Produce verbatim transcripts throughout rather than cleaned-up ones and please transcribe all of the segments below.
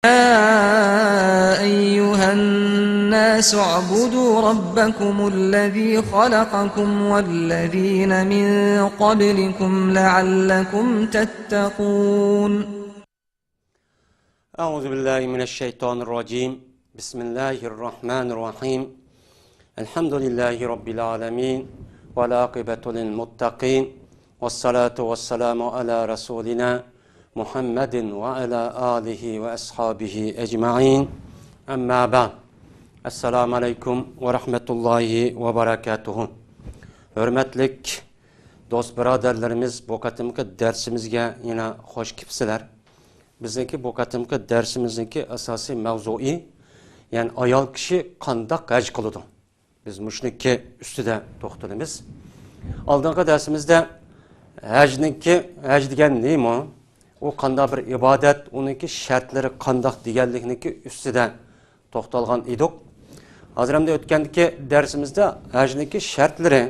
يا أيها الناس اعبدوا ربكم الذي خلقكم والذين من قبلكم لعلكم تتقون. أعوذ بالله من الشيطان الرجيم. بسم الله الرحمن الرحيم. الحمد لله رب العالمين. والعاقبة للمتقين. والصلاة والسلام على رسولنا محمد وعلى آله وأصحابه أجمعين. أما بعد. السلام عليكم ورحمة الله وبركاته. ھۆرمەتلىك دوست بۇرادەرلىرىمىز، بۇ قېتىمقى دەرسىمىزگە يەنە خوش كېپسىلەر. بىزنىڭكى بۇ قېتىمقى دەرسىمىزنىڭكى ئاساسىي مەۋزۇيى، يەنى ئايال كىشى قانداق ھەج قىلىدۇ؟ بىز مۇشۇنىڭكى ئۈستىدە توختىلىمىز. ئالدىنقى دەرسىمىزدە ھەجنىڭكى، ھەج دېگەن نېمە؟ ئۇ قانداق بىر ئىبادەت؟ ئۇنىڭكى شەرتلىرى قانداق دېگەنلىكنىڭكى ئۈستىدە توختالغان ئىدۇق. ھازىر ئەمدى ئۆتكەندىكى دەرسىمىزدە ھەجنىڭكى شەرتلىرى،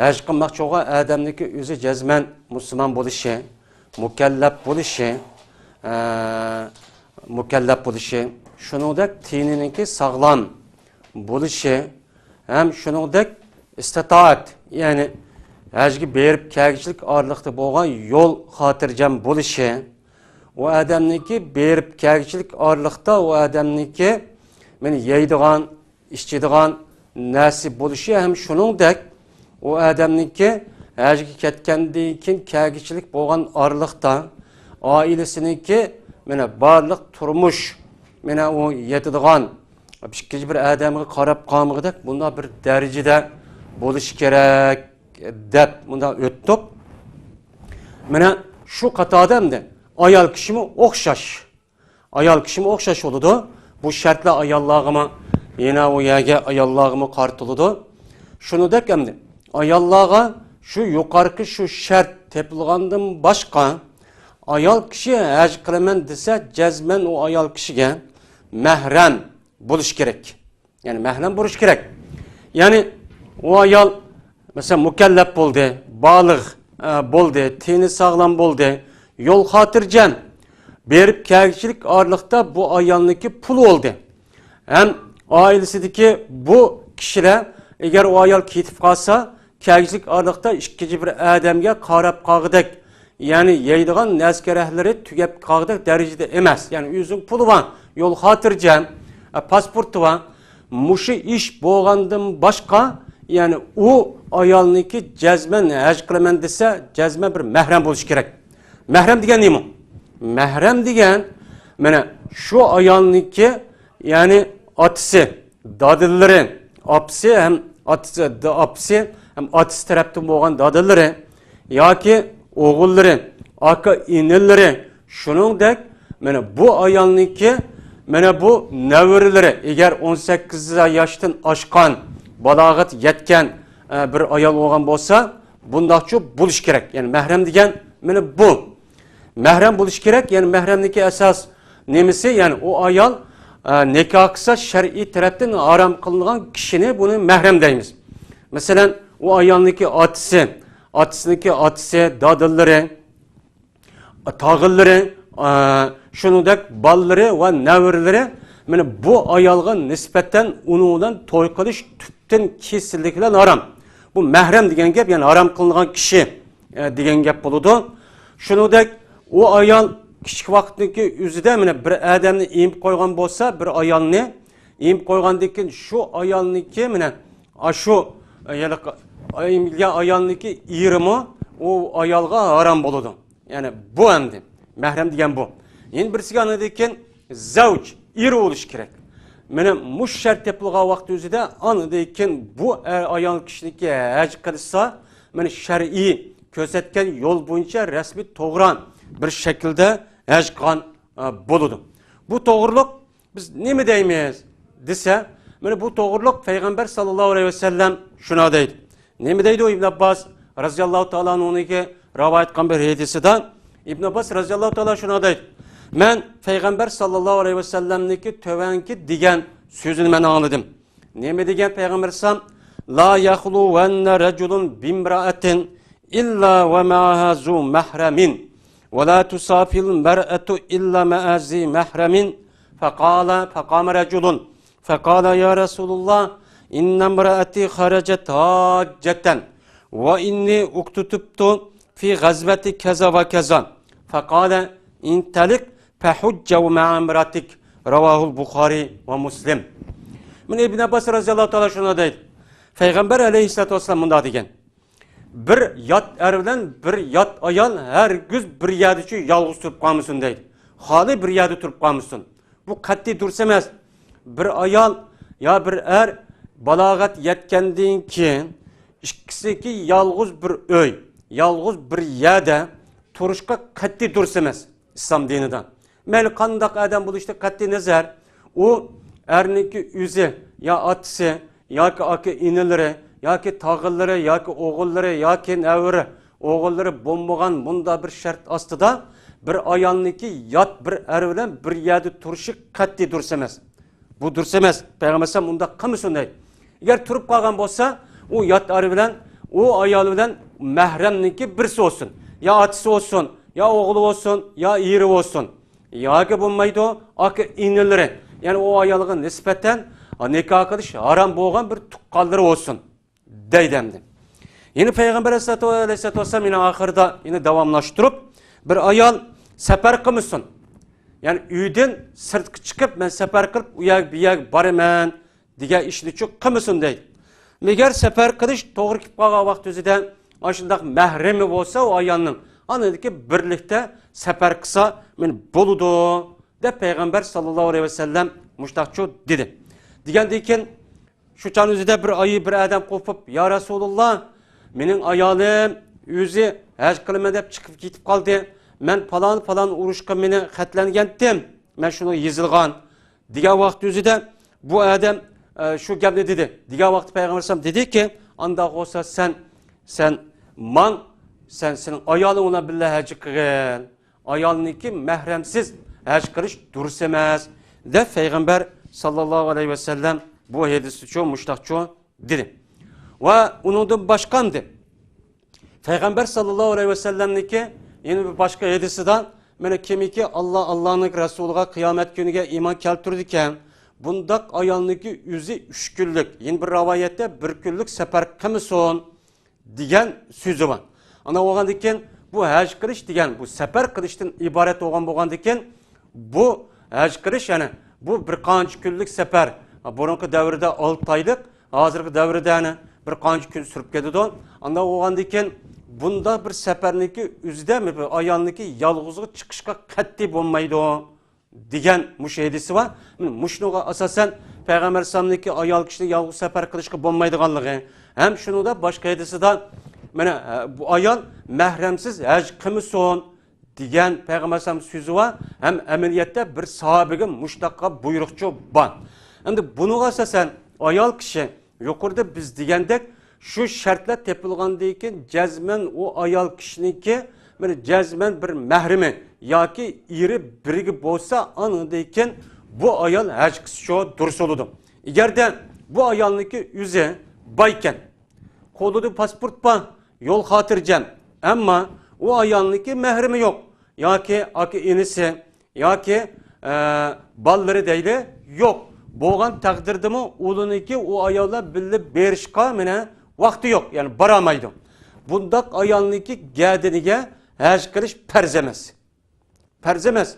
ھەج قىلماقچى بولغان ئادەمنىڭكى ئۆزى جەزمەن مۇسۇلمان بولۇشى، مۇكەللەپ بولۇشى، ئە، مۇكەللەپ بولۇشى، شۇنىڭدەك تېنىنىڭكى ساغلام بولۇشى، ھەم شۇنىڭدەك ئىستىتائەت، يەنى ھەجگە بېرىپ كەلگۈچىلىك ئارىلىقتا بولغان يول خاتىرجەم بولۇشى، ئۇ ئادەمنىڭكى بېرىپ كەلگۈچىلىك ئارىلىقتا ئۇ ئادەمنىڭكى مانا يەيدىغان، ئىچىدىغان نەرسە بولۇشى، ھەم شۇنىڭدەك ئۇ ئادەمنىڭكى ھەجگە كەتكەندىن كېيىن كەلگۈچىلىك بولغان ئارىلىقتا ئائىلىسىنىڭكى مانا بارلىق تۇرمۇش، مانا ئۇ يېتىدىغان، ئىككىنچى بىر ئادەمگە قاراپ قالمىغۇدەك بۇنداق بىر دەرىجىدە بولۇشى كېرەك دەپ مۇنداق ئۆتتۇق. مانا شۇ قاتاردا ئەمدى ئايال كىشىمۇ ئوخشاش. ئايال كىشىمۇ ئوخشاش بولىدۇ. بۇ شەرتلەر ئاياللارغىمۇ، يەنە ئۇ يەرگە ئاياللارغىمۇ قارىتىلىدۇ. شۇنىڭدەك ئەمدى ئاياللارغا شۇ يۇقىرىقى شۇ شەرت تېپىلغاندىن باشقا، ئايال كىشى ھەج قىلىمەن دېسە، جەزمەن ئۇ ئايال كىشىگە مەھرەم بولۇش كېرەك. يەنى مەھرەم بولۇش كېرەك. يەنى ئۇ ئايال، مەسىلەن، مۇكەللەپ بولدى، بالىغ، ئە، بولدى، تېنى ساغلام بولدى، يول خاتىرجەم، بېرىپ كەلگۈچىلىك ئارىلىقتا بۇ ئايالنىڭكى پۇلى بولدى. ھەم ئائىلىسىدىكى بۇ كىشىلەر، ئەگەر ئۇ ئايال كېتىپ قالسا، كەلگۈچىلىك ئارىلىقتا ئىككىنچى بىر ئادەمگە قاراپ قالغۇدەك، يەنى يەيدىغان نەرسە-كېرەكلىرى تۈگەپ قالغۇدەك دەرىجىدە ئەمەس. يەنى ئۆزىنىڭ پۇلى بار، يول خاتىرجەم، ئە، پاسپورتى بار. مۇشۇ ئىش بولغاندىن باشقا، يەنى ئۇ ئايالنىڭكى جەزمەن ھەج قىلىمەن دېسە، جەزمەن بىر مەھرەم بولۇشى كېرەك. مەھرەم دېگەن نېمە؟ مەھرەم دېگەن، مانا شۇ ئايالنىڭكى، يەنى ئاتىسى، دادىلىرى، ئاپىسى ھەم ئاتىسى، دا-، ئاپىسى ھەم ئاتىسى تەرەپتىن بولغان دادىلىرى ياكى ئوغۇللىرى، ئاكا-ئىنىلىرى، شۇنىڭدەك مانا بۇ ئايالنىڭكى، مانا بۇ نەۋرىلىرى، ئەگەر ئون سەككىز ياشتىن ئاشقان بالاغەت يەتكەن، ئە، بىر ئايال بولغان بولسا، بۇنداقچۇ بولۇشى كېرەك. يەنى مەھرەم دېگەن مانا بۇ. مەھرەم بولۇشى كېرەك. يەنى مەھرەمنىڭكى ئاساس نېمىسى؟ يەنى ئۇ ئايال، ئە، نىكاھ قىلسا شەرئىي تەرەپتىن ھارام قىلىنغان كىشىنى بۇنى مەھرەم دەيمىز. مەسىلەن، ئۇ ئايالنىڭكى ئاتىسى، ئاتىسىنىڭكى ئاتىسى، دادىلىرى، تاغىلىرى، ئە، شۇنىڭدەك بالىلىرى ۋە نەۋرىلىرى، مانا بۇ ئايالغا نىسبەتەن ئۇنىڭ بىلەن توي قىلىش تۈپتىن كېسىللىك بىلەن ھارام. بۇ مەھرەم دېگەن گەپ، يەنى ھارام قىلىنغان كىشى، ئە، دېگەن گەپ بولىدۇ. شۇنىڭدەك ئۇ ئايال كىچىك ۋاقىتنىڭكى ئۆزىدە مانا بىر ئادەمنى ئېمىپ قويغان بولسا، بىر ئايالنى ئېمىپ قويغاندىن كېيىن شۇ ئايالنىڭكى مانا ئاشۇ، ئە، يەنى ئېمىلگەن ئايالنىڭكى ئېرىمۇ ئۇ ئايالغا ھارام بولىدۇ. يەنى بۇ ئەمدى مەھرەم دېگەن بۇ. يەنە بىرسىگە ئاندىن كېيىن زەۋج، ئېرى بولۇشى كېرەك. مانا مۇشۇ شەرت تېپىلغان ۋاقىت ئۆزىدە ئاندىن كېيىن بۇ ئەر ئايال كىشىنىڭكى ھەج قىلسا، مانا شەرئىي كۆرسەتكەن يول بويىچە رەسمىي توغرا بىر شەكىلدە ھەج قىلغان، ئە، بولىدۇ. بۇ توغرىلىق بىز نېمە دەيمىز دېسە، مانا بۇ توغرىلىق پەيغەمبەر ساللاللاھۇ ئەلەيھى ۋەسەللەم شۇنداق دەيدۇ. نېمە دەيدۇ ئىبن ئابباس رازىياللاھۇ تائالا ئەنھۇنىڭكى رىۋايەت قىلغان بىر ھەدىسىدە؟ ئىبن ئابباس رازىياللاھۇ تائالا شۇنداق دەيدۇ، مەن پەيغەمبەر ساللاللاھۇ ئەلەيھى ۋەسەللەمنىڭكى تۆۋەنكى دېگەن سۆزىنى مەن ئاڭلىدىم. نېمە دېگەن پەيغەمبەر ئەلەيھىسسالام؟ لا يخلون رجل بامرأة إلا ومعها ذو محرم. ولا تسافر المرأة إلا مع ذي محرم. فقال، فقام رجل فقال: يا رسول الله، إن امرأتي خرجت حاجة، وإني اكتتبت في غزوة كذا وكذا. فقال: انطلق فحج مع امرأتك. رواه البخاري ومسلم. مانا ئىبن ئابباس رەزىيەللاھۇ تائالا شۇنداق دەيدۇ. پەيغەمبەر ئەلەيھىسسالاتۇ ۋەسسالام مۇنداق دېگەن: بىر يات ئەر بىلەن بىر يات ئايال ھەرگىز بىر يەردە شۇ يالغۇز تۇرۇپ قالمىسۇن دەيدۇ. خالىي بىر يەردە تۇرۇپ قالمىسۇن. بۇ قەتئىي دۇرۇس ئەمەس. بىر ئايال يا بىر ئەر بالاغەت يەتكەندىن كېيىن ئىككىسىنىڭكى يالغۇز بىر ئۆي، يالغۇز بىر يەردە تۇرۇشقا قەتئىي دۇرۇس ئەمەس ئىسلام دىنىدا. مەيلى قانداق ئادەم بولۇشىدىن قەتئىي نەزەر، ئۇ ئەرنىڭكى ئۆزى يا ئاتىسى، ياكى ئاكا ئىنىلىرى، ياكى تاغىلىرى، ياكى ئوغۇللىرى، ياكى نەۋرە ئوغۇللىرى بولمىغان مۇنداق بىر شەرت ئاستىدا بىر ئايالنىڭكى يات بىر ئەر بىلەن بىر يەردە تۇرۇشى قەتئىي دۇرۇس ئەمەس. بۇ دۇرۇس ئەمەس. پەيغەمبەر ئەلەيھىسسالام ئۇنداق قىلمىسۇن دەيدۇ. ئەگەر تۇرۇپ قالغان بولسا، ئۇ يات ئەر بىلەن، ئۇ ئايال بىلەن مەھرەمنىڭكى بىرسى بولسۇن. يا ئاتىسى بولسۇن، يا ئوغلى بولسۇن، يا ئېرى بولسۇن. ياكى بولمايدۇ، ئاكا ئىنىلىرى. يەنى ئۇ ئايالغا نىسبەتەن نىكاھ قىلىش ھارام بولغان بىر تۇغقانلىرى بولسۇن. دەيدۇ ئەمدى. يەنە پەيغەمبەر ئەلەيھىسسالاتۇ ۋەسسالام يەنە ئاخىرىدا يەنە داۋاملاشتۇرۇپ، بىر ئايال سەپەر قىلمىسۇن. يەنى ئۆيدىن سىرتقا چىقىپ، مەن سەپەر قىلىپ، ئۇ يەرگە، بۇ يەرگە بارىمەن دېگەن ئىشنى چۇ قىلمىسۇن دەيدۇ. ئەگەر سەپەر قىلىش توغرا كېلىپ قالغان ۋاقىت ئۆزىدە ئاشۇنداق مەھرىمى بولسا ئۇ ئايالنىڭ، ئاندىن كېيىن بىرلىكتە سەپەر قىلسا مانا بولىدۇ، دەپ پەيغەمبەر ساللاللاھۇ ئەلەيھى ۋەسەللەم مۇشتاقچۇ دېدى. دېگەندىن كېيىن شۇ چاغنىڭ ئۆزىدە بىر ئايال، بىر ئادەم قوپۇپ، يا رەسۇلۇللا، مېنىڭ ئايالىم ئۆزى ھەج قىلىمەن دەپ چىقىپ كېتىپ قالدى. مەن پالان، پالان ئۇرۇشقا مېنى خەتلەنگەنتىم. مەن شۇنى يېزىلغان. دېگەن ۋاقىت ئۆزىدە بۇ ئادەم، ئە، شۇ گەپنى دېدى. دېگەن ۋاقىتتا پەيغەمبەر ئەلەيھىسسالام دېدىكى، ئانداق بولسا سەن، سەن ماڭ، سەن سېنىڭ ئايالىڭ بىلەن بىللە ھەج قىلغىن. ئايالنىڭكى مەھرەمسىز ھەج قىلىش دۇرۇس ئەمەس، دەپ پەيغەمبەر ساللاللاھۇ ئەلەيھى ۋەسەللەم بۇ ھەدىستىچۇ مۇشتاقچۇ دېدى. ۋە ئۇنىڭدىن باشقا ئەمدى پەيغەمبەر ساللاللاھۇ ئەلەيھى ۋەسەللەمنىڭكى يەنە بىر باشقا ھەدىسىدا، مانا، كىمكى ئاللا، ئاللانىڭ رەسۇلىغا، قىيامەت كۈنىگە ئىمان كەلتۈرىدىكەن، بۇنداق ئايالنىڭكى ئۆزى ئۈچ كۈنلۈك، يەنە بىر رىۋايەتتە بىر كۈنلۈك سەپەر قىلمىسۇن، دېگەن سۆزى بار. ئانداق بولغاندىكىن، بۇ ھەج قىلىش دېگەن، بۇ سەپەر قىلىشتىن ئىبارەت بولغان بولغاندىكىن، بۇ ھەج قىلىش، يەنى بۇ بىر قانچە كۈنلۈك سەپەر، بۇرۇنقى دەۋردە ئالتە ئايلىق، ھازىرقى دەۋردە يەنە بىر قانچە كۈن سۈرۈپ كېتىدۇ. ئانداق بولغاندىكىن، بۇنداق بىر سەپەرنىڭكى ئۆزىدە بىر ئايالنىڭكى يالغۇزغا چىقىشقا قەتئىي بولمايدۇ. دېگەن مۇشۇ ھەدىسى بار. مانا مۇشۇنىڭغا ئاساسەن پەيغەمبەر ئەلەيھىسسالامنىڭكى ئايال كىشىنى يالغۇز سەپەر قىلىشقا بولمايدىغانلىقى ھەم شۇنىڭدا باشقا ھەدىسىدا، مانا، بۇ ئايال مەھرەمسىز ھەج قىلمىسۇن دېگەن پەيغەمبەر ئەلەيھىسسالام سۆزى بار ھەم ئەمەلىيەتتە بىر ساھابىگە مۇشتاققا بۇيرۇقچۇ بار. ئەمدى بۇنىڭغا ئاساسەن ئايال كىشى يۇقىرىدا بىز دېگەندەك، شۇ شەرتلەر تېپىلغاندىن كېيىن، جەزمەن ئۇ ئايال كىشىنىڭكى، مانا، جەزمەن بىر مەھرىمى ياكى ئېرى بىرگە بولسا، ئاندىن كېيىن بۇ ئايال ھەج قىلسىچۇ دۇرۇس بولىدۇ. ئەگەردە بۇ ئايالنىڭكى ئۆزى بايكەن، قولىدا پاسپورت بار، يول خاتىرجەم، ئەمما ئۇ ئايالنىڭكى مەھرىمى يوق، ياكى ئاكا ئىنىسى، ياكى، ئە، بالىلىرى دەيلى يوق. بولغان تەقدىردىمۇ ئۇلىنىڭكى ئۇ ئايال بىلەن بىللە بېرىشقا مانا ۋاقتى يوق، يەنى بارالمايدۇ. بۇنداق ئايالنىڭكى گەدىنىگە ھەج قىلىش پەرز ئەمەس. پەرز ئەمەس.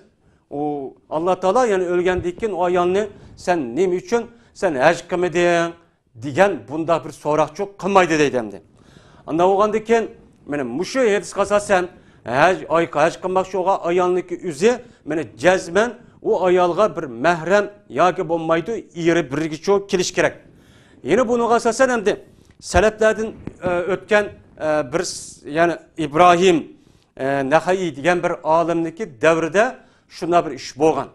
ئۇ ئاللا تائالا يەنى ئۆلگەندىن كېيىن ئۇ ئايالنى سەن نېمە ئۈچۈن سەن ھەج قىلمىدىڭ؟ دېگەن بۇنداق بىر سوراقچۇ قىلمايدۇ دەيدۇ ئەمدى. ئانداق بولغاندىن كېيىن، مانا مۇشۇ ھەدىسكە ئاساسەن، ھەج، ئاي-، ھەج قىلماقچى بولغان ئايالنىڭكى ئۆزى، مانا جەزمەن ئۇ ئايالغا بىر مەھرەم ياكى بولمايدۇ، ئېرى بىرگىچۇ كېلىش كېرەك. يەنە بۇنىڭغا ئاساسەن ئەمدى سەلەپلەردىن، ئە، ئۆتكەن، ئە، بىر س-، يەنى ئىبراھىم، ئە، نەخەئىي دېگەن بىر ئالىمنىڭكى دەۋرىدە شۇنداق بىر ئىش بولغان.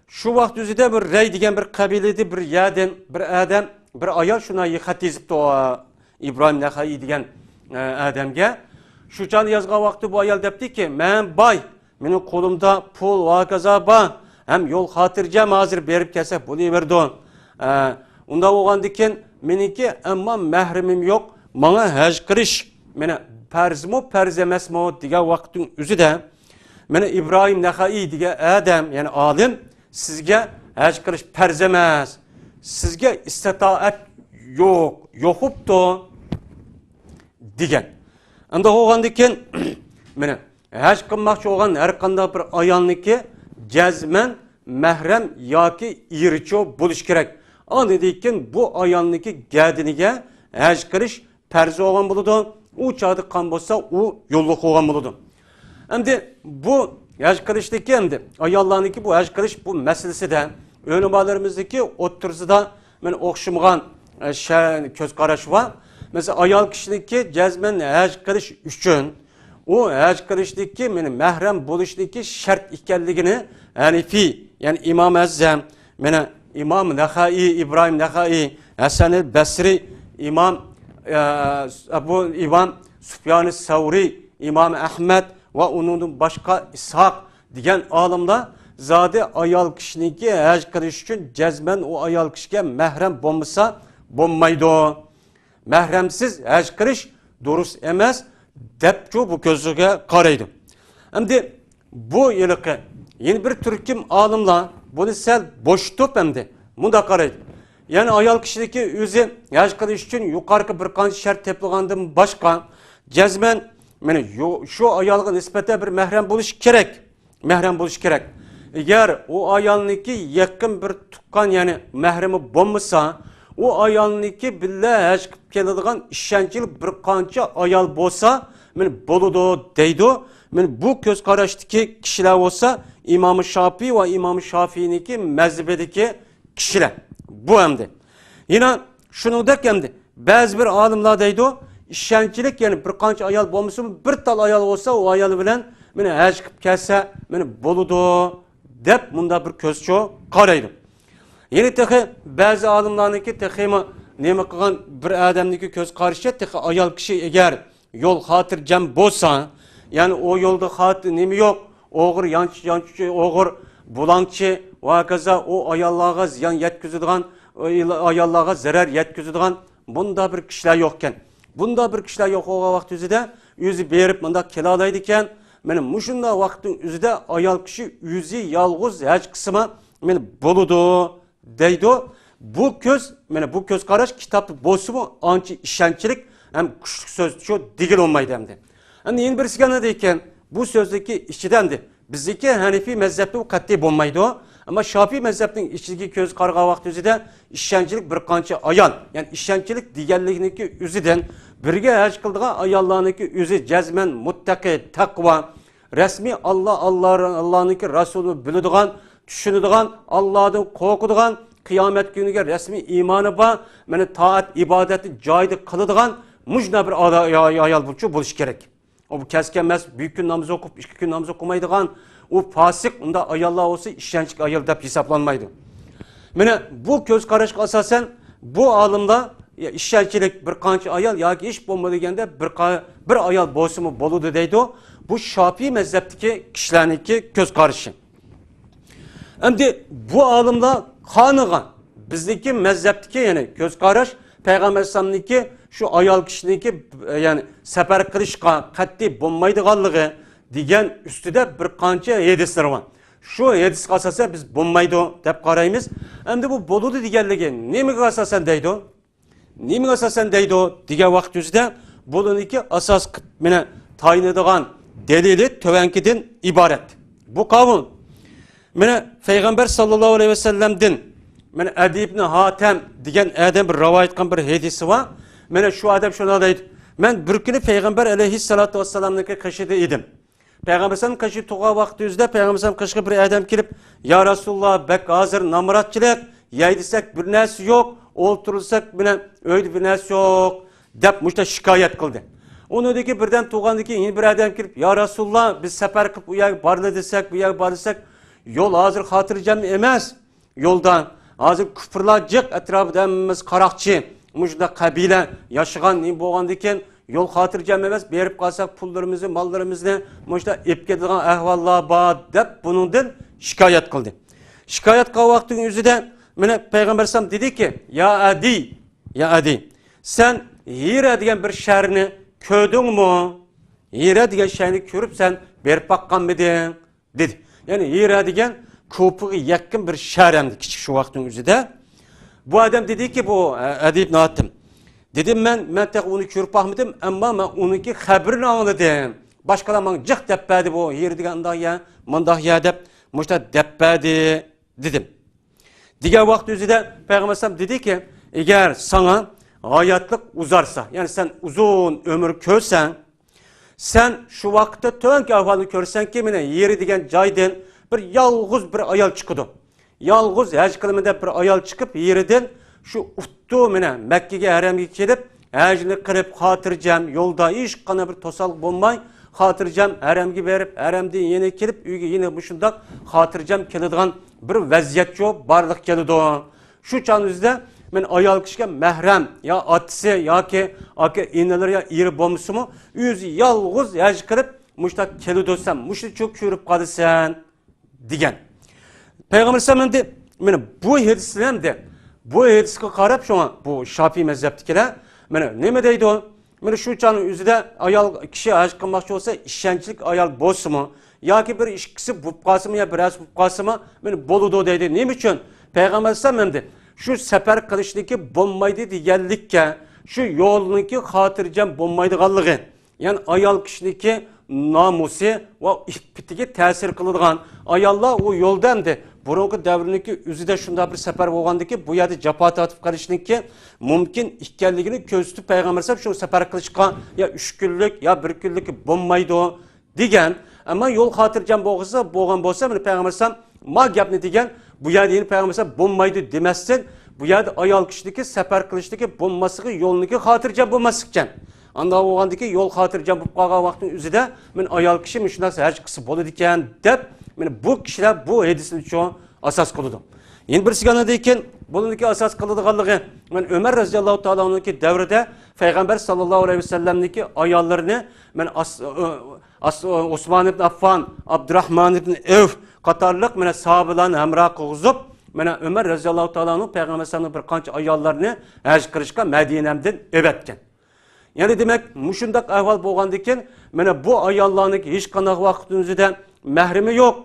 شۇ ۋاقىت ئۆزىدە بىر رەي دېگەن بىر قەبىلىدە بىر يەردىن بىر ئادەم، بىر ئايال شۇنداق خەت يېزىپتۇ، ئىبراھىم نەخەئىي دېگەن، ئە، ئادەمگە. شۇ چاغدا يازغان ۋاقتى بۇ ئايال دەپتىكى، مەن باي، مېنىڭ قولۇمدا پۇل ۋاكازا بار، ھەم يول خاتىرجەم، ھازىر بېرىپ كەلسەك بولۇۋېرىدۇ. ئە، ئۇنداق بولغاندىكىن مېنىڭكى ئەمما مەھرىمىم يوق، ماڭا ھەج قىلىش مانا پەرزمۇ، پەرز ئەمەسمۇ دېگەن ۋاقىتنىڭ ئۆزىدە مانا ئىبراھىم نەخەئىي دېگەن ئادەم، يەنى ئالىم، سىزگە ھەج قىلىش پەرز ئەمەس، سىزگە ئىستىتائەت يوق، يوق بوپتۇ، دېگەن. ئەمدى بولغاندىن كېيىن، مانا، ھەج قىلماقچى بولغان ھەر قانداق بىر ئايالنىڭكى جەزمەن مەھرەم ياكى ئېرىچۇ بولۇشى كېرەك. ئاندىن كېيىن بۇ ئايالنىڭكى گەدىنىگە ھەج قىلىش پەرز بولغان بولىدۇ. ئۇ چاغدا قىلغان بولسا، ئۇ يوللۇق بولغان بولىدۇ. ئەمدى بۇ ھەج قىلىشتىكى، ئەمدى ئاياللارنىڭكى بۇ ھەج قىلىش بۇ مەسىلىسىدە ئۆلىمالىرىمىزدىكى ئوتتۇرىسىدا مانا ئوخشىمىغان، ئە، شە-، كۆز قاراش بار. مەسىلەن، ئايال كىشىنىڭكى جەزمەن ھەج قىلىش ئۈچۈن ئۇ ھەج قىلىشتىكى، مانا، مەھرەم بولۇشتىكى شەرت ئىكەنلىكىنى ھەنىفىي، يەنى ئىمام ئەزەم، مانا، ئىمام نەخەئىي، ئىبراھىم نەخەئىي، ھەسەنىل بەسرىي، ئىمام، ئە، ئەبۇ، ئىمام سۇفيانى سەۋرىي، ئىمام ئەھمەد ۋە ئۇنىڭدىن باشقا ئىسھاق دېگەن ئالىملار زادى ئايال كىشىنىڭكى ھەج قىلىش ئۈچۈن جەزمەن ئۇ ئايال كىشىگە مەھرەم بولمىسا بولمايدۇ. مەھرەمسىز ھەج قىلىش دۇرۇس ئەمەس، دەپچۇ بۇ كۆزگە قارايدۇ. ئەمدى بۇ ھېلىقى يەنە بىر تۈركۈم ئالىملار بۇنى سەل بوشىتىپ ئەمدى مۇنداق قارايدۇ. يەنى ئايال كىشىنىڭكى ئۆزى ھەج قىلىش ئۈچۈن يۇقىرىقى بىر قانچە شەرت تېپىلغاندىن باشقا جەزمەن، مانا، يو-، شۇ ئايالغا نىسبەتەن بىر مەھرەم بولۇشى كېرەك. مەھرەم بولۇشى كېرەك. ئەگەر ئۇ ئايالنىڭكى يېقىن بىر تۇغقان، يەنى مەھرىمى بولمىسا، ئۇ ئايالنىڭكى بىللە ھەج قىلىپ كېلىدىغان ئىشەنچلىك بىر قانچە ئايال بولسا، مانا، بولىدۇ دەيدۇ. مانا، بۇ كۆز قاراشتىكى كىشىلەر بولسا ئىمام شافىي ۋە ئىمام شافىينىڭكى مەزھىپىدىكى كىشىلەر. بۇ ئەمدى. يەنە شۇنىڭدەك ئەمدى بەزى بىر ئالىملار دەيدۇ، ئىشەنچلىك، يەنى بىر قانچە ئايال بولمىسىمۇ، بىر تال ئايال بولسا، ئۇ ئايال بىلەن مانا ھەج قىلىپ كەلسە، مانا بولىدۇ، دەپ مۇنداق بىر كۆزچۇ قارايدۇ. يەنە تېخى بەزى ئالىملارنىڭكى تېخىمۇ نېمە قىلغان بىر ئادەمنىڭكى كۆز قارىشى، تېخى ئايال كىشى ئەگەر يول خاتىرجەم بولسا، يەنى ئۇ يولدا خاتىر نېمە يوق، ئوغرى، يانچۇ، يانچۇچى ئوغرى، بۇلاڭچى ۋە ھاكازا ئۇ ئاياللارغا زىيان يەتكۈزىدىغان، ئاياللارغا زەرەر يەتكۈزىدىغان بۇنداق بىر كىشىلەر يوقكەن. بۇنداق بىر كىشىلەر يوق بولغان ۋاقىت ئۆزىدە ئۆزى بېرىپ مۇنداق كېلالايدىكەن. مانا مۇشۇنداق ۋاقىتنىڭ ئۆزىدە ئايال كىشى ئۆزى يالغۇز ھەج قىلسىمۇ مانا بولىدۇ دەيدۇ. بۇ كۆز، مانا بۇ كۆز قاراش كىتابتا بولسىمۇ ئانچە ئىشەنچلىك ھەم كۈچلۈك سۆز شۇ دېگىلى بولمايدۇ ئەمدى. ئەمدى يەنە بىرسى كەلدى ئىكەن، بۇ سۆزدىكى ئىچىدە ئەمدى بىزدىكى ھەنىفىي مەزھەپتە بۇ قەتئىي بولمايدۇ. ئەمما شافىي مەزھەپنىڭ ئىچىدىكى كۆز قارىغان ۋاقتى ئۆزىدە ئىشەنچلىك بىر قانچە ئايال، يەنى ئىشەنچلىك دېگەنلىكنىڭكى ئۆزىدىن بىرگە ھەج قىلىدىغان ئاياللارنىڭكى ئۆزى جەزمەن مۇتتەقى، تەقۋا، رەسمىي ئاللا، ئاللا، ئاللانىڭكى رەسۇلىنى بىلىدىغان، چۈشىنىدىغان، ئاللادىن قورقىدىغان، قىيامەت كۈنىگە رەسمىي ئىمانى بار، مانا تائەت ئىبادەتنى جايىدا قىلىدىغان مۇشۇنداق بىر ئادا-، ئايال بولۇشى، بولۇشى كېرەك. ئۇ كەسكەن ئەمەس، بىر كۈن ناماز ئوقۇپ، ئىككى كۈن ناماز ئوقۇمايدىغان، ئۇ پاسىق، ئۇنداق ئاياللار بولسا ئىشەنچلىك ئايال دەپ ھېسابلانمايدۇ. مانا بۇ كۆز قاراشقا ئاساسەن بۇ ئالىملار، يا، ئىشەنچلىك بىر قانچە ئايال ياكى ھېچ بولمىدى دېگەندە بىر قا-، بىر ئايال بولسىمۇ بولىدۇ دەيدۇ. بۇ شافىي مەزھەپتىكى كىشىلەرنىڭكى كۆز قارىشى. ئەمدى بۇ ئالىملار قانىغان بىزنىڭكى مەزھەپتىكى، يەنى كۆز قاراش، پەيغەمبەر ئەلەيھىسسالامنىڭكى شۇ ئايال كىشىنىڭكى، يەنى سەپەر قىلىشقا قەتئىي بولمايدىغانلىقى دېگەن ئۈستىدە بىر قانچە ھەدىسلىرى بار. شۇ ھەدىسكە ئاساسەن بىز بولمايدۇ دەپ قارايمىز. ئەمدى بۇ بولىدۇ دېگەنلىكى نېمىگە ئاساسەن دەيدۇ؟ نېمىگە ئاساسەن دەيدۇ دېگەن ۋاقىت ئۆزىدە بۇنىڭكى ئاساس قىلىپ مانا تايىنىدىغان دەلىلى تۆۋەنكىدىن ئىبارەت. بۇ قاۋۇل. مانا پەيغەمبەر ساللاللاھۇ ئەلەيھى ۋەسەللەمدىن، مانا ئەدى ئىبنى ھاتەم دېگەن ئادەم بىر رىۋايەت قىلغان بىر ھەدىسى بار. مانا شۇ ئادەم شۇنداق دەيدۇ، مەن بىر كۈنى پەيغەمبەر ئەلەيھىسسالاتۇ ۋەسسالامنىڭكى قېشىدا ئىدىم. پەيغەمبەر ئەلەيھىسسالام قېشىغا تۇرغان ۋاقتى ئۆزىدە پەيغەمبەر ئەلەيھىسسالام قېشىغا بىر ئادەم كېلىپ، يا رەسۇلاللا، بەك ھازىر نامراتچىلىق، يەي دېسەك بىر نەرسە يوق، ئولتۇرساق مانا ئۆيدە بىر نەرسە يوق، دەپ مۇشۇنداق شىكايەت قىلدى. ئۇنىڭدىن كېيىن بىردەم تۇرغاندىن كېيىن يەنە بىر ئادەم كېلىپ، يا رەسۇلاللا، بىز سەپەر قىلىپ ئۇ يەرگە بارىلى دېسەك، بۇ يەرگە بارىلى دېسەك، يول ھازىر خاتىرجەم ئەمەس. يولدا ھازىر كۇپۇرلار جىق، ئەتراپىدا ھەممىمىز قاراقچى، مۇشۇنداق قەبىلە ياشىغان نېمە بولغاندىكىن، يول خاتىرجەم ئەمەس، بېرىپ قالساق پۇللىرىمىزنى، ماللىرىمىزنى مۇشۇنداق ئېلىپ كېتىدىغان ئەھۋاللار بار، دەپ بۇنىڭدىن شىكايەت قىلدى. شىكايەت قىلغان ۋاقتىنىڭ ئۆزىدە مانا پەيغەمبەر ئەلەيھىسسالام دېدىكى، يا ئەدى، يا ئەدى، سەن ھىرە دېگەن بىر شەھەرنى كۆردۈڭمۇ؟ ھىرە دېگەن شەھەرنى كۆرۈپ سەن بېرىپ باققانمىدىڭ؟ دېدى. يەنى ھىرا دېگەن كۇفىغا يېقىن بىر شەھەر ئەمدى، كىچىك شۇ ۋاقىتنىڭ ئۆزىدە. بۇ ئادەم دېدىكى، بۇ ئەدى ئىبن ھاتىم، دېدى، مەن، مەن تېخى ئۇنى كۆرۈپ باقمىدىم، ئەمما مەن ئۇنىڭكى خەبىرىنى ئاڭلىدىم. باشقىلار ماڭا جىق دەپ بەردى، بۇ ھىرا دېگەن ئۇنداق يەر، مۇنداق يەر دەپ، مۇشۇنداق دەپ بەردى، دېدىم. دېگەن ۋاقىت ئۆزىدە پەيغەمبەر ئەلەيھىسسالام دېدىكى، ئەگەر ساڭا ھاياتلىق ئۇزارسا، يەنى سەن ئۇزۇن ئۆمۈر كۆرسەڭ، سەن شۇ ۋاقىتتا تۆۋەنكى ئەھۋالنى كۆرسەڭكى، مانا ھىرا دېگەن جايدىن بىر يالغۇز بىر ئايال چىقىدۇ. يالغۇز ھەج قىلىمەن دەپ بىر ئايال چىقىپ، ھىرىدىن شۇ ئۇتتۇ مانا مەككىگە، ھەرەمگە كېلىپ، ھەجنى قىلىپ، خاتىرجەم يولدا ھېچقانداق بىر توسالغۇ بولماي، خاتىرجەم ھەرەمگە بېرىپ، ھەرەمدىن يەنە كېلىپ، ئۆيگە يەنە مۇشۇنداق خاتىرجەم كېلىدىغان بىر ۋەزىيەتچۇ بارلىققا كېلىدۇ. شۇ چاغنىڭ ئۆزىدە مەن ئايال كىشىگە مەھرەم يا ئاتىسى ياكى ئاكا ئىنىلىرى يا ئېرى بولمىسىمۇ، ئۆزى يالغۇز ھەج قىلىپ مۇشۇنداق كېلىدۇ، سەن مۇشۇنى چوق كۆرۈپ قالىسەن دېگەن. پەيغەمبەر ئەلەيھىسسالام ئەمدى مانا بۇ ھەدىسنى ئەمدى، بۇ ھەدىسكە قاراپ شۇڭا بۇ شافىي مەزھەپتىكىلەر مانا نېمە دەيدۇ؟ مانا شۇ چاغنىڭ ئۆزىدە ئايال كىشى ھەج قىلماقچى بولسا، ئىشەنچلىك ئايال بولسىمۇ ياكى بىر ئىككىسى بولۇپ قالسىمۇ يا بىرەرسى بولۇپ قالسىمۇ، مانا بولىدۇ دەيدۇ. نېمە ئۈچۈن؟ پەيغەمبەر ئەلەيھىسسالام ئەمدى شۇ سەپەر قىلىشنىكى بولمايدۇ دېگەنلىككە، شۇ يولنىڭكى خاتىرجەم بولمايدىغانلىقى، يەنى ئايال كىشىنىڭكى نامۇسى ۋە ئىپپىتىگە تەسىر قىلىدىغان، ئاياللار ئۇ يولدا ئەمدى بۇرۇنقى دەۋرنىڭكى ئۆزىدە شۇنداق بىر سەپەر بولغاندىكى، بۇ يەردە جاپا تارتىپ قېلىشنىڭكى مۇمكىن ئىكەنلىكىنى كۆرسىتىپ، پەيغەمبەر ئەلەيھىسسالام شۇ سەپەر قىلىشقا يا ئۈچ كۈنلۈك يا بىر كۈنلۈك بولمايدۇ دېگەن. ئەمما يول خاتىرجەم بولغۇسى، بولغان بولسا، مانا پەيغەمبەر ئەلەيھىسسالام ما گەپنى دېگەن، بۇ يەردە يەنە پەيغەمبەر ئەلەيھىسسالام بولمايدۇ دېمەستىن، بۇ يەردە ئايال كىشىدىكى سەپەر قىلىشتىكى بولماسلىقى، يولنىڭكى خاتىرجەم بولماسلىقكەن. ئانداق بولغاندىكى يول خاتىرجەم بولۇپ قالغان ۋاقىتنىڭ ئۆزىدە، مانا ئايال كىشى مۇشۇنداق ھەج قىلسا بولىدىكەن دەپ، مانا بۇ كىشىلەر بۇ ھەدىسنى شۇ ئاساس قىلىدۇ. يەنە بىرسىگە ئاندىن كېيىن بۇنىڭكى ئاساس قىلىدىغانلىقى، مانا ئۆمەر رەزىياللاھۇ تائالا ئەنھۇنىڭكى دەۋرىدە پەيغەمبەر ساللاللاھۇ ئەلەيھى ۋەسەللەمنىڭكى ئاياللىرىنى، مانا ئاس-، ئاس-، ئوسمان ئىبن ئاففان، ئابدۇراھمان ئىبن ئەۋف قاتارلىق مانا ساھابىلارنى ھەمراھ قىلغۇزۇپ، مانا ئۆمەر رەزىياللاھۇ تائالا ئەنھۇ پەيغەمبەر ئەلەيھىسسالامنىڭ بىر قانچە ئاياللىرىنى ھەج قىلىشقا مەدىنەمدىن ئەۋەتكەن. يەنى دېمەك، مۇشۇنداق ئەھۋال بولغاندىكىن، مانا بۇ ئاياللارنىڭ ھېچقانداق ۋاقىتنىڭ ئۆزىدە مەھرىمى يوق.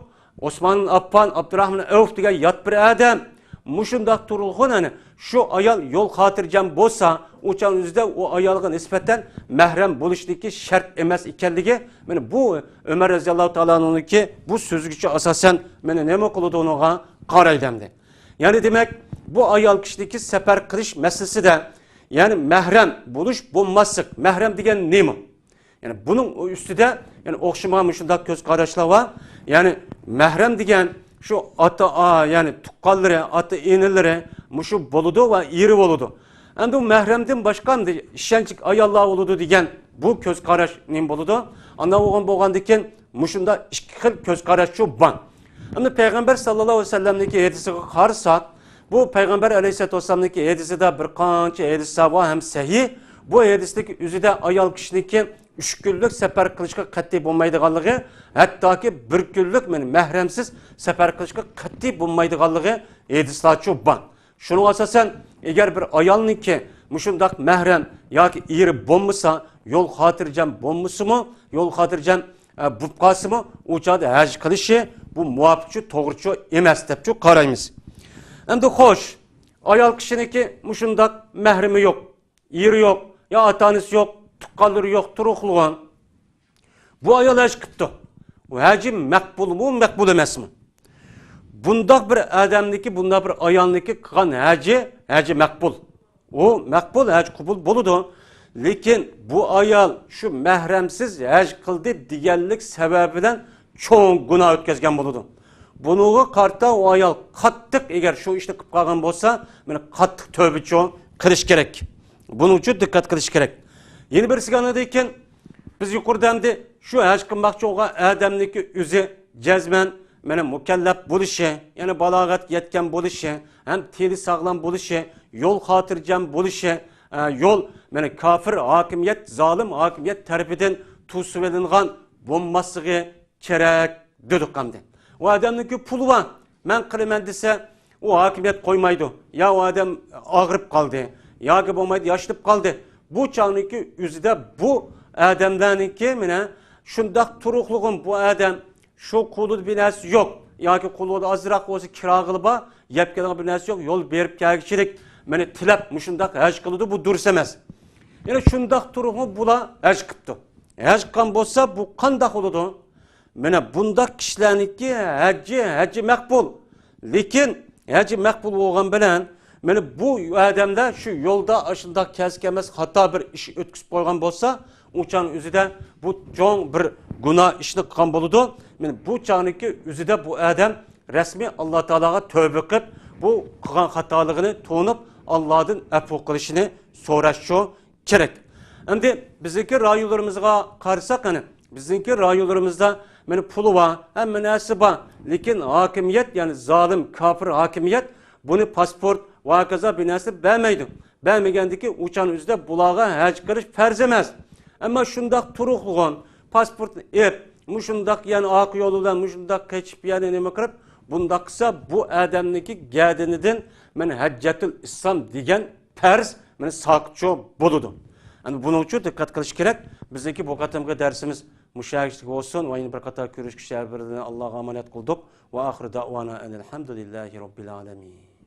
ئوسمان ئابدۇراھمان ئەۋف دېگەن يات بىر ئادەم. مۇشۇنداق تۇرۇلغان، ئەنە شۇ ئايال يول خاتىرجەم بولسا، ئۇ چاغنىڭ ئۆزىدە ئۇ ئايالغا نىسبەتەن مەھرەم بولۇشنىكى شەرت ئەمەس ئىكەنلىكى، مانا بۇ ئۆمەر رەزىياللاھۇ تائالا ئەنھۇنىڭكى بۇ سۆزىگىچۇ ئاساسەن، مانا نېمە قىلىدۇ ئۇنىڭغا قارايلى ئەمدى. يەنى دېمەك، بۇ ئايال كىشىنىڭكى سەپەر قىلىش مەسىلىسىدە، يەنى مەھرەم بولۇش بولماسلىق، مەھرەم دېگەن نېمە؟ يەنى بۇنىڭ ئۈستىدە، يەنى ئوخشىمىغان مۇشۇنداق كۆز قاراشلار بار. يەنى مەھرەم دېگەن شۇ ئاتا، ئا، يەنى تۇغقانلىرى، ئاتا ئىنىلىرى مۇشۇ بولىدۇ ۋە ئېرى بولىدۇ. ئەمدى ئۇ مەھرەمدىن باشقا ئەمدى ئىشەنچلىك ئاياللار بولىدۇ دېگەن بۇ كۆز قاراش نېمە بولىدۇ؟ ئانداق بولغان، بولغاندىكىن مۇشۇنداق ئىككى خىل كۆز قاراشچۇ بار. ئەمدى پەيغەمبەر ساللاللاھۇ ئەلەيھى ۋەسەللەمنىڭكى ھەدىسىگە قارىساق، بۇ پەيغەمبەر ئەلەيھىسسالاتۇ ۋەسسالامنىڭكى ھەدىسىدە بىر قانچە ھەدىسلەر بار ھەم سەھىھ. بۇ ھەدىستىكى ئۆزىدە ئايال كىشىنىڭكى ئۈچ كۈنلۈك سەپەر قىلىشقا قەتئىي بولمايدىغانلىقى، ھەتتاكى بىر كۈنلۈك مەھرەمسىز سەپەر قىلىشقا قەتئىي بولمايدىغانلىقى ھەدىسلەرچۇ بار. شۇنىڭغا ئاساسەن، ئەگەر بىر ئايالنىڭكى مۇشۇنداق مەھرەم ياكى ئېرى بولمىسا، يول خاتىرجەم بولمىسىمۇ، يول خاتىرجەم، ئە، بولۇپ قالسىمۇ، ئۇ چاغدا ھەج قىلىشى بۇ مۇۋاپىقچۇ، توغرىچۇ ئەمەس دەپچۇ قارايمىز. ئەمدى خوش، ئايال كىشىنىڭكى مۇشۇنداق مەھرىمى يوق، ئېرى يوق، يا ئاتا-ئانىسى يوق، تۇغقانلىرى يوق، تۇرۇقلىغان. بۇ ئايال ھەج قىپتۇ. ئۇ ھەجى مەقبۇلمۇ، مەقبۇل ئەمەسمۇ؟ بۇنداق بىر ئادەمنىكى، بۇنداق بىر ئايالنىكى قىلغان ھەجى، ھەجى مەقبۇل. ئۇ مەقبۇل، ھەج قوبۇل بولىدۇ. لېكىن بۇ ئايال شۇ مەھرەمسىز ھەج قىلدى دېگەنلىك سەۋەبى بىلەن چوڭ گۇناھ ئۆتكەزگەن بولىدۇ. بۇنىڭغا قارىتا ئۇ ئايال قاتتىق، ئەگەر شۇ ئىشنى قىلىپ قالغان بولسا، مانا قاتتىق تۆۋبىچۇ قىلىش كېرەك. بۇنىڭ ئۈچۈن دىققەت قىلىش كېرەك. يەنە بىرسىگە ئاندىن كېيىن، بىز يۇقىرىدا ئەمدى شۇ ھەج قىلماقچى بولغان ئادەمنىڭكى ئۆزى جەزمەن مانا مۇكەللەپ بولۇشى، يەنى بالاغەتكە يەتكەن بولۇشى، ھەم تېنى ساغلام بولۇشى، يول خاتىرجەم بولۇشى، ئە، يول مانا كاپىر ھاكىمىيەت، زالىم ھاكىمىيەت تەرىپىدىن توسۇۋېلىنغان بولماسلىقى كېرەك دېدۇق ئەمدى. ئۇ ئادەمنىڭكى پۇلى بار، مەن قىلىمەن دېسە، ئۇ ھاكىمىيەت قويمايدۇ. يا ئۇ ئادەم ئاغرىپ قالدى، ياكى بولمايدۇ ياشىنىپ قالدى. بۇ چاغنىڭكى ئۆزىدە بۇ ئادەملەرنىڭكى مانا شۇنداق تۇرۇقلۇغۇم بۇ ئادەم شۇ قولىدا بىر نەرسە يوق ياكى قولىدا ئازراق بولسا كىراغىلى بار، يەپ كېلىدىغان بىر نەرسە يوق، يول بېرىپ كەلگۈچىلىك مېنى تىلەپ مۇشۇنداق ھەج قىلىدۇ، بۇ دۇرۇس ئەمەس. يەنە شۇنداق تۇرۇقمۇ بۇلار ھەج قىپتۇ. ھەج قىلغان بولسا بۇ قانداق بولىدۇ؟ مانا بۇنداق كىشىلەرنىڭكى ھەججى، ھەججى مەقبۇل. لېكىن ھەججى مەقبۇل بولغان بىلەن، مانا بۇ ئادەملەر شۇ يولدا ئاشۇنداق كەلسە كەلمەس خاتا بىر ئىش ئۆتكۈزۈپ قويغان بولسا، ئۇ چاغنىڭ ئۆزىدە بۇ چوڭ بىر گۇناھ ئىشنى قىلغان بولىدۇ. مانا بۇ چاغنىڭكى ئۆزىدە بۇ ئادەم رەسمىي ئاللا تائالاغا تۆبە قىلىپ، بۇ قىلغان خاتالىقىنى تونۇپ، ئاللادىن ئەپۇ قىلىشىنى سوراشچۇ كېرەك. ئەمدى بىزنىڭكى رايونلىرىمىزغا قارىساق، قېنى، بىزنىڭكى رايونلىرىمىزدا مانا پۇلى بار، ھەممە نەرسە بار، لېكىن ھاكىمىيەت، يەنى زالىم، كاپىر ھاكىمىيەت بۇنى پاسپورت ۋە ھاكازا بىر نەرسە بەرمەيدۇ. بەرمىگەندىكى ئۇ چاغنىڭ ئۆزىدە بۇلارغا ھەج قىلىش پەرز ئەمەس. ئەمما شۇنداق تۇرۇقلۇغۇن، پاسپورتنى ئېلىپ، مۇشۇنداق يەنى ئارقا يول بىلەن مۇشۇنداق قېچىپ يەنى نېمە قىلىپ، بۇنداق قىلسا بۇ ئادەمنىڭكى گەدىنىدىن مانا ھەججەتۇل ئىسلام دېگەن پەرز مانا ساقىتچۇ بولىدۇ. ئەمدى بۇنىڭ ئۈچۈن دىققەت قىلىش كېرەك. بىزنىڭكى بۇ قېتىمقى دەرسىمىز مۇشۇ يەرگىچىلىك بولسۇن ۋە يەنە بىر قاتار كۆرۈشكۈچە ھەر بىرىنى ئاللاغا ئامانەت قىلدۇق. ۋە ئاخىرى دەئۋانا ئەنىل ھەمدۇلىللاھى رەببىل ئالەمىن.